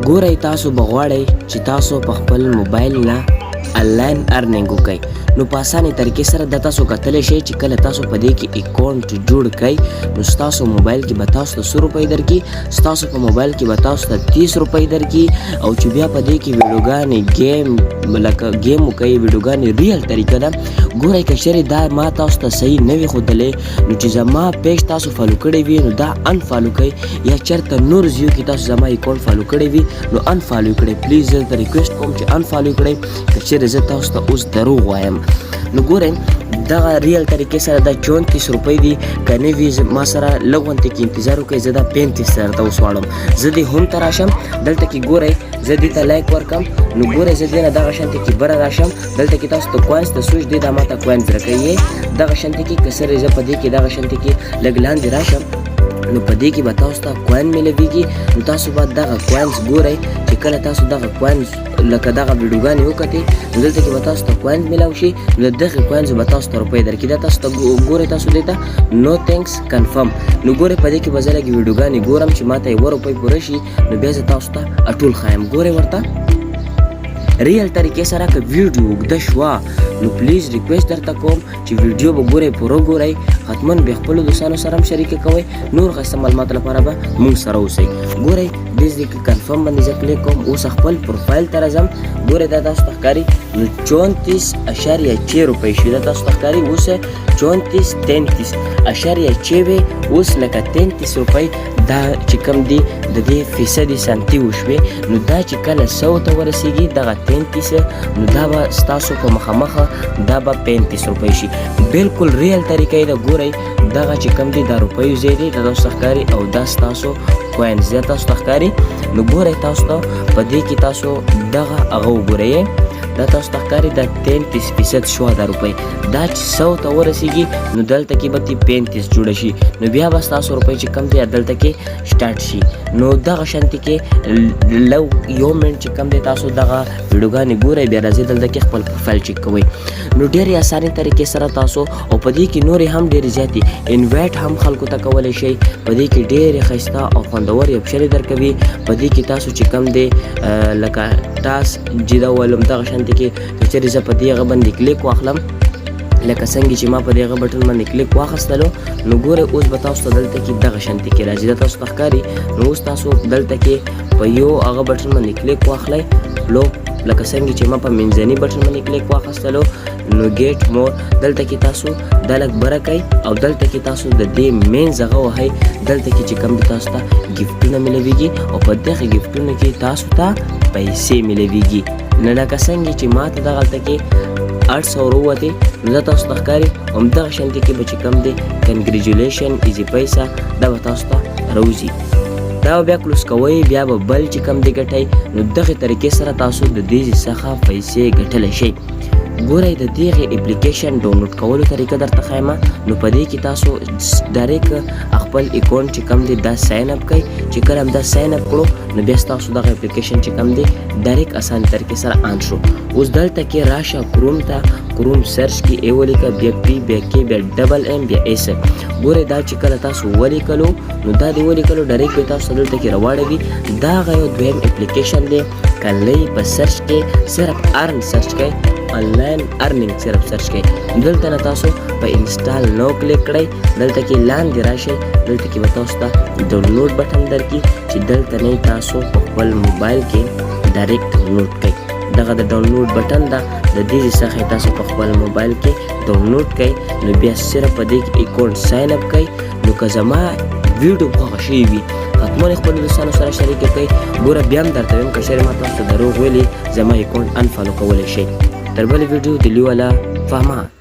ګورئ، تاسو به غواړئ چې تاسو په خپل موبایل نه انلاین ارننګ وکړئ، نو په اسانې طریقې سره دا تاسو کتلی شئ چې کله تاسو په دې کې اکاونټ جوړ کړئ، نو ستاسو موبایل کې به تاسو ته څو روپۍ درکړي؟ ستاسو په موبایل کې به تاسو ته 30 روپۍ درکړي. او چې بیا په دې کې ویډیوګانې، game، لکه game وکړئ، ویډیوګانې، real طریقه ده. ګورئ، که چېرې دا ما تاسو ته صحیح نه وي ښودلی، نو چې زما page تاسو follow کړی وي، نو دا unfollow کړئ، یا چېرته نور ځایو کې تاسو زما اکاونټ follow کړی وي، نو unfollow کړئ. please، زه درته request کوم چې unfollow کړئ که چېرې زه تاسو ته اوس دروغ وایم. نو ګورئ، دغه real طریقې سره دا 34 روپۍ دي. که نه وي ما سره لږ غونتې کې انتظار وکړئ، زه دا 35 درته اوس واړم. زه دې هم ته راشم. دلته کې ګورئ، زه دې ته like ورکم. نو ګورئ، زه دې نه دغه شانتې کې بره راشم. دلته کې تاسو ته coins د سوچ دی، دا ما ته coins راکوي. دغه شانتې کې که سره زه په دې کې دغه شانتې کې لږ لاندې راشم، نو په دې کې به تاسو ته coin میلویږي. نو تاسو به دغه coins ګورئ چې کله تاسو دغه coins، لکه دغه ویډیوګانې وکتې، نو دلته کې به تاسو ته coins میلاو شي. نو دغه coins به تاسو ته روپۍ درکړي. دا تاسو ته ګورئ، تاسو دې ته no thanks، confirm. نو ګورئ، په دې کې به زه لږې ویډیوګانې ګورم چې ما ته یوه روپۍ پوره شي، نو بیا زه تاسو ته ټول ښایم. ګورئ ورته real طریقې سره. که ویډیو اوږده شوه، نو please request درته کوم چې ویډیو به ګورئ، پوره ګورئ. حتما به خپلو دوستانو سره هم شریکه کوئ. نور ښایسته معلوماتو لپاره به موږ سره اوسئ. ګورئ، دې ځای کې confirm باندې زه کلیک کوم. اوس خپل پروفایل ته راځم. ګورئ، دا تاسو ته ښکاري، نو 34.6 روپۍ شي. دا تاسو ته ښکاري، اوس 34، 33.6 وې، اوس لکه 33 روپۍ. دا چې کوم دی، د دې فیصدي سانتي وشوې. نو دا چې کله 100 ته ورسیږي دغه 33، نو دا به ستاسو په مخامخه دا به 35 روپۍ شي. بالکل real طریقه یې ده. ګورئ، دغه چې کوم دی، دا روپیو ځای دی، دا تاسو ته ښکاري، او دا ستاسو coins دی، تاسو ته ښکاري. نو ګورئ، تاسو ته په دې کې تاسو دغه هغه وګورئ. دا تاسو ته ښکاري، دا 33% شوه دا روپۍ. دا چې 100 ته ورسیږي، نو دلته کې به تی 35 جوړه شي. نو بیا به ستاسو روپۍ چې کم دی، دلته کې سٹارټ شي. نو دغه شانتي کې لو یو منټ چې کم دی، تاسو دغه ویډیوګانې ګورئ، بیا راځئ دلته کې خپل پروفایل چک کوئ. نو ډېرې اسانې طریقې سره تاسو، او په دې کې نورې هم ډېرې زیاتې invite هم خلکو ته کولی شئ. په دې کې ډېرې ښایسته او خوندورې option درکوي. په دې کې تاسو چې کم دی، لکه task جدا ولم، دغه شانتي کې که چېرې زه په دې هغه باندې کلیک واخلم، لکه څنګه چې ما په دې هغه بټن باندې کلیک واخستلو، نو ګورئ، اوس به تاسو ته دلته کې دغه شانتي کې راځي. دا تاسو ته ښکاري. نو اوس تاسو دلته کې په یو هغه بټن باندې کلیک واخلئ. لو لکه څنګه چې ما په منځني بټن باندې کلیک واخستلو، نو get more، دلته کې تاسو دا لږ بره کوئ او دلته کې تاسو د دې مینځ هغه وهئ. دلته کې چې کوم دی، تاسو ته gift ونه میلویږي او په دغه gift ونو کې تاسو ته پیسې میلویږي. نو لکه څنګه چې ما ته دغلته کې 800 وروتې، نو دا تاسو ته ښکاري. همدغه شانتې کې به چې کوم دی، congratulation، easy پیسه، دا به تاسو ته راوځي. دا به بیا close کوئ، بیا به بل چې کوم دی ګټئ. نو دغه طریقې سره تاسو د دې څخه پیسې ګټلی شئ. ګورئ، د دغه اپلیکیشن ډاونلوډ کولو طریقه درته ښایم. نو په دې کې تاسو direct خپل اکاونټ چې کوم دی، دا sign up کړئ. چې کله هم دا sign up کړو، نو بیا تاسو دغه اپلیکیشن چې کوم دی، direct اسان طریقې سره on شو. اوس دلته کې راشه کروم ته، کروم search کې ای ولیکه، بیا P، بیا K، بیا double M، بیا S. ګورئ، دا چې کله تاسو ولیکلو، نو دا دی ولیکلو، direct به تاسو دلته کې راواړوي. دا یو دویم اپلیکیشن دی. کله په search کې صرف earn search کړئ، انلاین earning صرف search کړئ، دلته نه تاسو په install now click کړئ. دلته کې لاندې راشئ، دلته کې به تاسو ته download button درکړي چې دلته نه تاسو په خپل موبایل کې direct download کړئ. دغه د download button ده، د دې څخه تاسو په خپل موبایل کې ډاونلوډ کړئ. نو بیا صرف په دې کې اکاونټ sign up کړئ. نو که زما ویډیو خوښه شوې وي، حتما خپل دوستانو سره شریک کړئ. ګوره، بیا هم درته وایم، که چېرې ما تاسو ته دروغ ویلي، زما اکاونټ unfollow کولی شئ. تر بلې ویډیو، دلی والا فهمان.